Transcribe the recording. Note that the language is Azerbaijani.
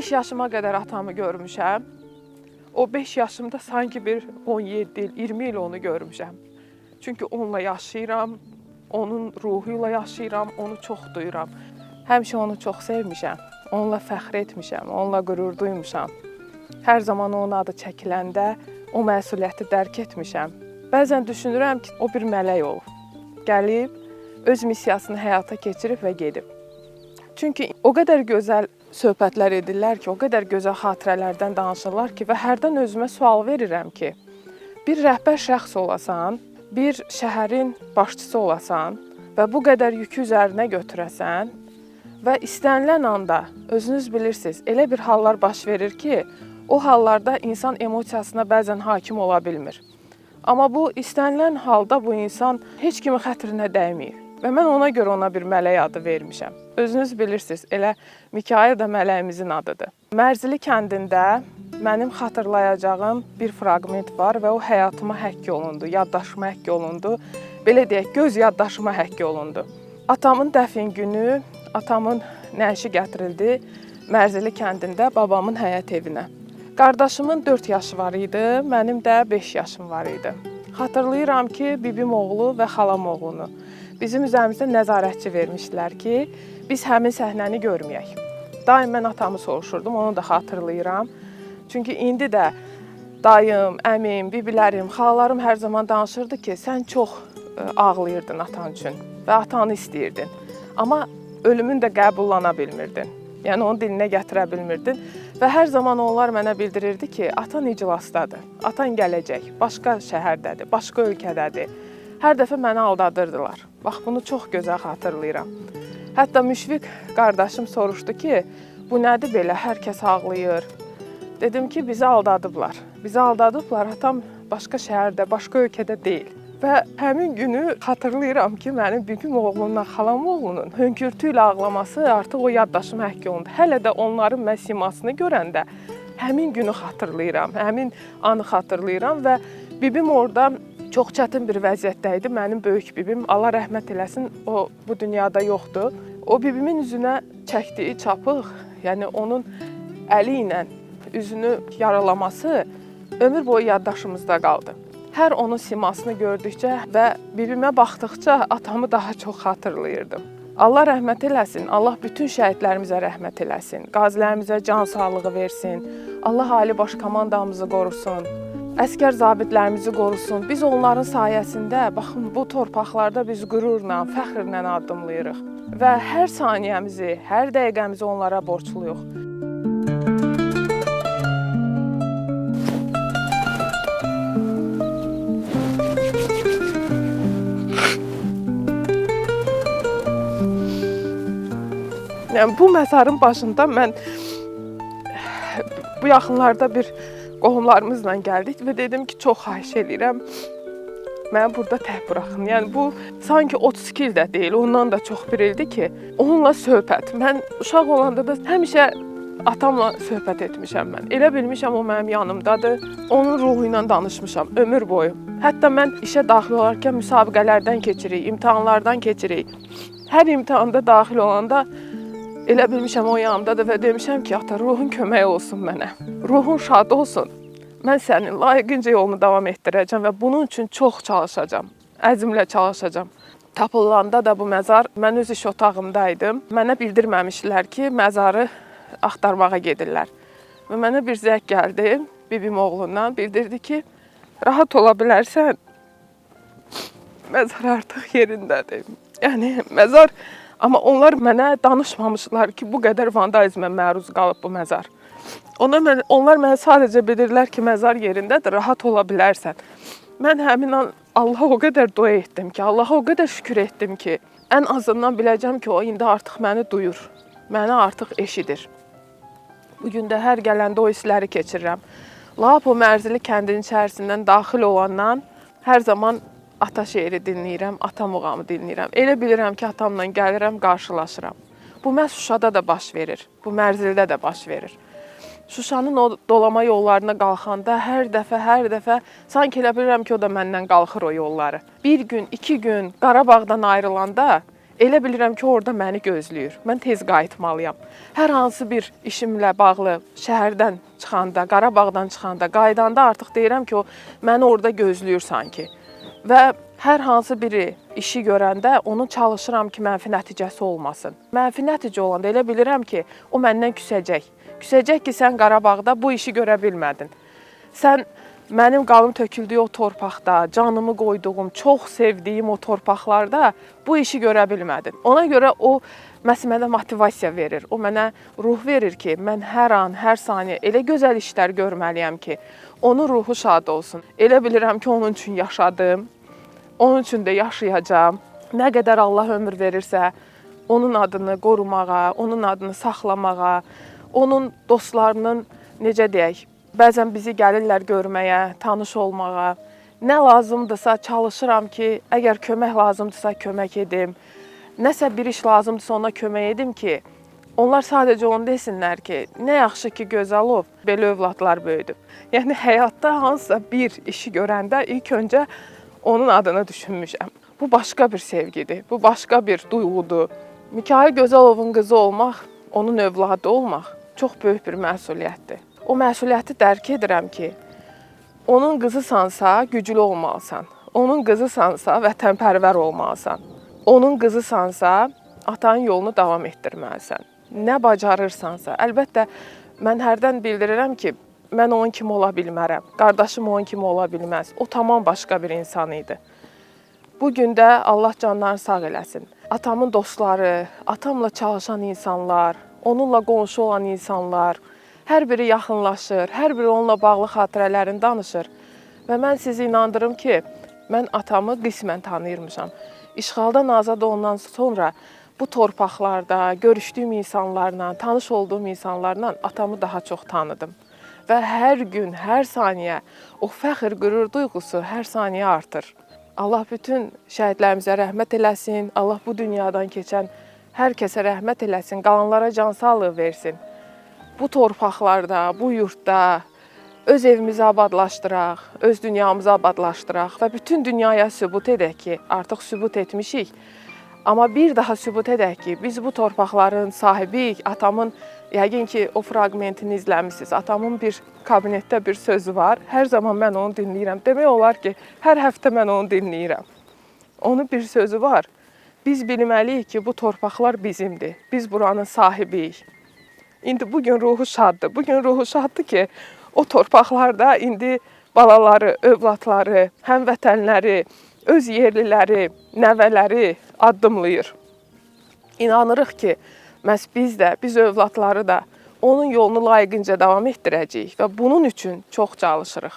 5 yaşıma qədər atamı görmüşəm. O 5 yaşımda sanki bir 17 il, 20 il onu görmüşəm. Çünki onunla yaşayıram, onun ruhu ilə yaşayıram, onu çox duyuram. Həmişə onu çox sevmişəm, onunla fəxr etmişəm, onunla qürur duymuşam. Hər zaman onun adı çəkiləndə o məsuliyyəti dərk etmişəm. Bəzən düşünürəm ki, o bir mələk olub. Gəlib, öz missiyasını həyata keçirib və gedib. Çünki o qədər gözəl söhbətlər edirlər ki, o qədər gözəl xatirələrdən danışırlar ki və hərdən özümə sual verirəm ki, bir rəhbər şəxs olasan, bir şəhərin başçısı olasan və bu qədər yükü üzərinə götürəsən və istənilən anda özünüz bilirsiniz, elə bir hallar baş verir ki, o hallarda insan emosiyasına bəzən hakim ola bilmir. Amma bu istənilən halda bu insan heç kimin xətrinə dəyməyib. Və mən ona görə ona bir mələk adı vermişəm. Özünüz bilirsiniz, elə Mikail də mələyimizin adıdır. Mərzili kəndində mənim xatırlayacağım bir fraqment var və o həyatıma həkk olundu, yaddaşıma həkk olundu. Belə deyək, göz yaddaşıma həkk olundu. Atamın dəfn günü, atamın nəşi gətirildi Mərzili kəndində babamın həyət evinə. Qardaşımın 4 yaşı var idi, mənim də 5 yaşım var idi. Xatırlayıram ki, bibim oğlu və xalam oğlunu bizim üzərimizdə nəzarətçi vermişdilər ki, biz həmin səhnəni görməyək. Daim mən atamı soruşurdum, onu da xatırlayıram. Çünki indi də dayım, əmim, bibilərim, xalalarım hər zaman danışırdı ki, sən çox ağlayırdın atan üçün və atanı istəyirdin. Amma ölümün də qəbullana bilmirdin. Yəni onun dilinə gətirə bilmirdin və hər zaman onlar mənə bildirirdi ki, atan iclasdadır, atan gələcək, başqa şəhərdədir, başqa ölkədədir. Hər dəfə məni aldadırdılar. Bax, bunu çox gözəl xatırlayıram. Hətta Müşfiq qardaşım soruşdu ki, bu nədir belə, hər kəs ağlayır. Dedim ki, bizi aldadıblar. Bizi aldadıblar, atam başqa şəhərdə, başqa ölkədə deyil. Və həmin günü xatırlayıram ki, mənim bibim oğlundan, xalam oğlunun hönkürtü ilə ağlaması artıq o yaddaşıma həkk olundu. Hələ də onların mən simasını görəndə həmin günü xatırlayıram, həmin anı xatırlayıram və bibim orada çox çətin bir vəziyyətdə idi. Mənim böyük bibim, Allah rəhmət eləsin, o bu dünyada yoxdur. O bibimin üzünə çəkdiyi çapıq, yəni onun əli ilə üzünü yaralaması ömür boyu yaddaşımızda qaldı. Hər onun simasını gördükcə və bibimə baxdıqca atamı daha çox xatırlayırdım. Allah rəhmət eləsin, Allah bütün şəhidlərimizə rəhmət eləsin, qazilərimizə can sağlığı versin, Allah Ali Baş Komandamızı qorusun, əskər zabitlərimizi qorusun. Biz onların sayəsində, baxın, bu torpaqlarda biz qürurla, fəxrlə addımlayırıq və hər saniyəmizi, hər dəqiqəmizi onlara borcluyuq. Yəni, bu məzarın başında mən bu yaxınlarda bir qohumlarımızla gəldik və dedim ki, çox xahiş eləyirəm, məni burada tək buraxın. Yəni, bu sanki 32 il də deyil, ondan da çox bir ildir ki, onunla söhbət. Mən uşaq olanda da həmişə atamla söhbət etmişəm mən. Elə bilmişəm o mənim yanımdadır, onun ruhu ilə danışmışam ömür boyu. Hətta mən işə daxil olarkən müsabiqələrdən keçirik, imtahanlardan keçirik. Hər imtahanda daxil olanda elə bilmişəm o yanımdadır və demişəm ki, ata, ruhun kömək olsun mənə, ruhun şad olsun. Mən sənin layiqincə yolunu davam etdirəcəm və bunun üçün çox çalışacağam, əzmlə çalışacağam. Tapılanda da bu məzar, mən öz iş otağımdaydım. Mənə bildirməmişdilər ki, məzarı axtarmağa gedirlər. Və mənə bir zəng gəldi, bibim oğlundan bildirdi ki, rahat ola bilərsən, məzar artıq yerindədir. Yəni, məzar, amma onlar mənə danışmamışlar ki, bu qədər vandalizmə məruz qalıb bu məzar. Onlar mənə sadəcə bilirlər ki, məzar yerindədir, rahat ola bilərsən. Mən həmin an Allaha o qədər dua etdim ki, Allaha o qədər şükür etdim ki, ən azından biləcəm ki, o indi artıq məni duyur, məni artıq eşidir. Bugün də hər gələndə o hissləri keçirirəm. Lap o Mərzili kəndinin içərisindən daxil olandan hər zaman ata şeiri dinləyirəm, ata muğamı dinləyirəm. Elə bilirəm ki, atamla gəlirəm, qarşılaşıram. Bu məhz Şuşada da baş verir, bu Mərzilidə də baş verir. Şuşanın o dolama yollarına qalxanda hər dəfə sanki elə bilirəm ki, o da məndən qalxır o yolları. Bir gün, iki gün Qarabağdan ayrılanda Elə bilirəm ki, orada məni gözləyir. Mən tez qayıtmalıyam. Hər hansı bir işimlə bağlı şəhərdən çıxanda, Qarabağdan çıxanda, qayıdanda artıq deyirəm ki, o məni orada gözləyir sanki. Və hər hansı biri işi görəndə onu çalışıram ki, mənfi nəticəsi olmasın. Mənfi nəticə olanda elə bilirəm ki, o məndən küsəcək. Küsəcək ki, sən Qarabağda bu işi görə bilmədin. Sən mənim qanım töküldüyü o torpaqda, canımı qoyduğum, çox sevdiyim o torpaqlarda bu işi görə bilmədin. Ona görə o məhz mənə motivasiya verir. O mənə ruh verir ki, mən hər an, hər saniyə elə gözəl işlər görməliyəm ki, onun ruhu şad olsun. Elə bilirəm ki, onun üçün yaşadım. Onun üçün də yaşayacağam. Nə qədər Allah ömür verirsə, onun adını qorumağa, onun adını saxlamağa, onun dostlarının, necə deyək, bəzən bizi gəlirlər görməyə, tanış olmağa. Nə lazımdırsa çalışıram ki, əgər kömək lazımdırsa kömək edim. Nəsə bir iş lazımdırsa ona kömək edim ki, onlar sadəcə onu desinlər ki, nə yaxşı ki Gözəlov belə övladlar böyüdüb. Yəni həyatda hansısa bir işi görəndə ilk öncə onun adını düşünmüşəm. Bu başqa bir sevgidir, bu başqa bir duyğudur. Mikayıl Gözəlovun qızı olmaq, onun övladı olmaq çox böyük bir məsuliyyətdir. O məsuliyyəti dərk edirəm ki, onun qızısansa güclü olmalısan, onun qızısansa vətənpərvər olmalısan, onun qızısansa atanın yolunu davam etdirməlisən. Nə bacarırsansa, əlbəttə mən hərdən bildirirəm ki, mən onun kimi ola bilmərəm, qardaşım onun kimi ola bilməz. O tamam başqa bir insan idi. Bu gün də Allah canlarını sağ eləsin. Atamın dostları, atamla çalışan insanlar, onunla qonşu olan insanlar, hər biri yaxınlaşır, hər biri onunla bağlı xatirələrini danışır. Və mən sizi inandırım ki, mən atamı qismən tanıyırmışam. İşğaldan azad olundan sonra bu torpaqlarda görüşdüyüm insanlarla, tanış olduğum insanlarla atamı daha çox tanıdım. Və hər gün, hər saniyə o fəxr, qürur duyğusu hər saniyə artır. Allah bütün şəhidlərimizə rəhmət eləsin. Allah bu dünyadan keçən hər kəsə rəhmət eləsin, qalanlara can sağlığı versin. Bu torpaqlarda, bu yurtda öz evimizi abadlaşdıraq, öz dünyamızı abadlaşdıraq və bütün dünyaya sübut edək ki, artıq sübut etmişik. Amma bir daha sübut edək ki, biz bu torpaqların sahibiyik. Atamın, yəqin ki, o fraqmentini izləmisiniz. Atamın bir kabinetdə bir sözü var. Hər zaman mən onu dinləyirəm. Demək olar ki, hər həftə mən onu dinləyirəm. Onun bir sözü var. Biz bilməliyik ki, bu torpaqlar bizimdir. Biz buranın sahibiyik. İndi bugün ruhu şaddır. Bugün ruhu şaddır ki, o torpaqlarda indi balaları, övladları, həmvətənləri, öz yerliləri, nəvələri addımlayır. İnanırıq ki, məhz biz də, biz övladları da onun yolunu layiqincə davam etdirəcəyik və bunun üçün çox çalışırıq.